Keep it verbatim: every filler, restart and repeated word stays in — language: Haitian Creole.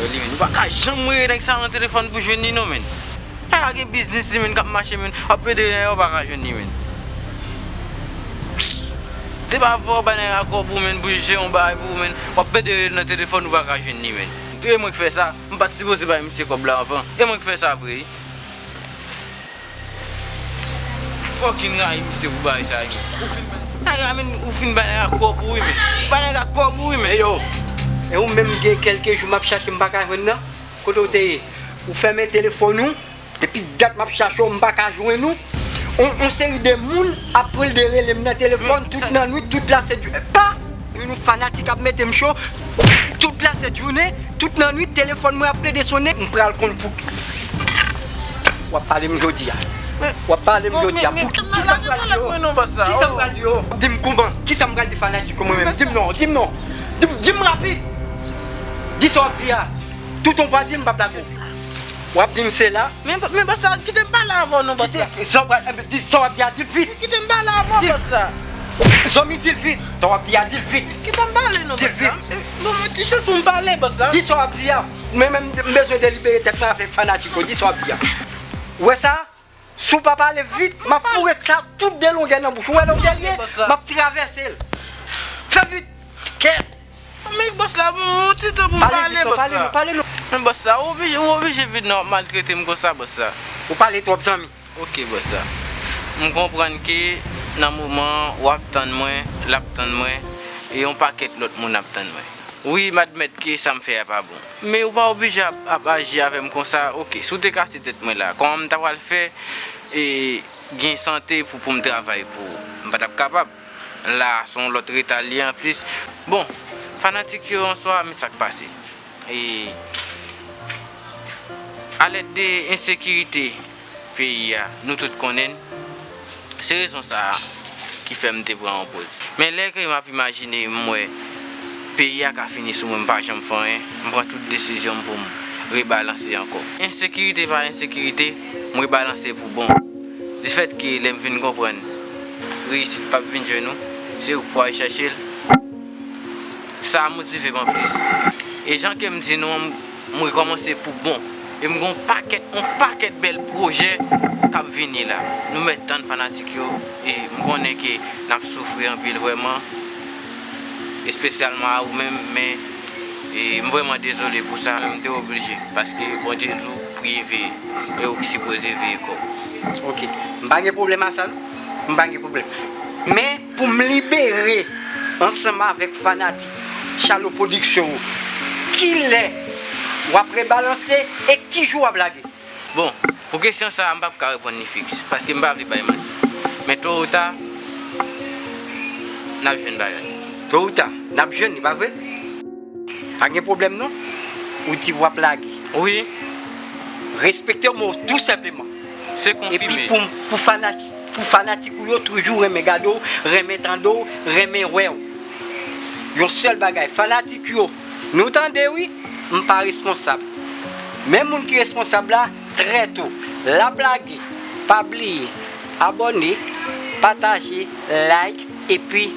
Li menm, ou pa ka janm rele nèg sa nan telefòn pou jwenn li non, menn. Nèg la gen biznis li menm k ap mache, menn. W ap pede nèg la, ou pa ka jwenn li, menn. Depi avan w bay nèg la kòb ou, menn, pou l jere yon bagay pou ou, menn, w ap pede rele nan telefòn, ou pa ka jwenn li, menn. E mwen k fè sa, m pa t sipoze bay misye kòb la anvan. E mwen k fè sa vre, wi. Fucking rayi misye pou bagay sa, wi. Ou fin bay nèg la, menn, ou fin bay nèg la kòb ou, wi, menn. Ou bay nèg la kòb ou, wi, menn. Eyo, e ou menm gen kèlke jou m ap chache m pa ka jwenn nan? Kote w te ye? Ou fèmen telefòn ou? Depi dat m ap chache w, m pa ka jwenn ou. On, on seri de moun ap pran de rele m nan telefòn tout nan nwit, tout lasent jounen. Pa! Youn ou fanatik ap mete m cho. Tout lasent jounen, tout nan nwit, telefòn mwen ap plede sonnen. M pral konn pou ki. W ap pale m jodi a. W ap pale m jodi a. Pou ki, ki sa m pral di yo? Ki sa m pral di yo? Di m kouman? Ki sa m pral di fanatik yo mwen menm? Di m non, di m non. Di m, di m rapid. Di sa w ap di a. Toutan w pa di, m p ap lage w. W ap di m se la. Men, men bòs la, kite m pale avè w non, bòs la. Kite, sa w pral, enben, di, sa w ap di a, di l vit. Kite m pale avè w, bòs la. Zanmi, di l vit. Sa w ap di a, di l vit. Kite m pale non, bòs la. Di l vit. Bon, mwen ti chans pou m pale, bòs la. Di sa w ap di a. Mwen menm, m bezwen delibere tèt mwen avèk fanatik yo. Di sa w ap di a. Ou wè sa? Si w pa pale vit, m ap foure sa tout de longè nan bouch ou. Ou wè longè l ye? M ap travèse l. Fè vit. Kèt. Men bòs la, bon, yon ti tan pou m pale, bòs la. Men bòs la, ou oblije, ou oblije vin nan w ap maltrete m konsa, bòs la. Ou pale twòp, zanmi. Ok, bòs la. M konprann ke nan moman an, w ap tann mwen, l ap tann mwen, e yon pakèt lòt moun ap tann mwen. Wi, m admèt ke sa m fè a pa bon. Men ou pa oblije ap, ap aji avè m konsa. Ok, si w te kase tèt mwen la, kòman m ta pral fè, e, gen sante pou, pou m travay pou ou? M pa t ap kapab. La, se yon lòt reta l ye anplis. Bon, fanatik yo an swa, men sa k pase. E, alèd de ensekirite peyi a, nou tout konnen n. Se rezon sa a ki fè m te pran yon poz. Men lè ke m ap imajine, m wè peyi a ka fini sou mwen, m pa janm fè anyen, m pran tout desizyon m pou m rebalanse ankò. Ensekirite pa ensekirite, m rebalanse pou bon. Difèt ke lè m vin konprann reyisit p ap vin jwenn ou, se ou k pou al chèche l. Sa motive m anplis. E jan ke m di nou an, m, m rekòmanse pou bon. E m gen yon pakèt, yon pakèt bèl pwojè k ap vini la. Nou mèt tann fanatik yo, e m konnen ke n ap soufri anpil vrèman, espesyalman a ou menm, men, e m vrèman dezole pou sa, m te oblije, paske Bondye di w priye veye, e ou k sipoze veye kò w. Ok, m pa gen pwoblèm a sa non, m pa gen pwoblèm. Men, pou m libere ansanm avèk fanatik Chalo Production yo, kilè w ap rebalanse e ki jou w ap lage? Bon, pou kesyon sa a, m p ap ka reponn li fiks, paske m pa vle bay manti. Men to ou ta, n ap jwenn bagay. To ou ta, n ap jwenn li, pa vre? Pa gen pwoblèm non. Ou di w ap lage. Wi. Respekte mo tou senpleman. Se konfime. Epi pou, pou fanatik, pou fanatik ou yo toujou renmen gade w, renmen tande w, renmen wè w. Yon sèl bagay, fanatik yo, nou tande wi, m pa responsab. Men moun ki responsab la, trè to, l ap lage. Pa bliye, abòne, pataje, like, epi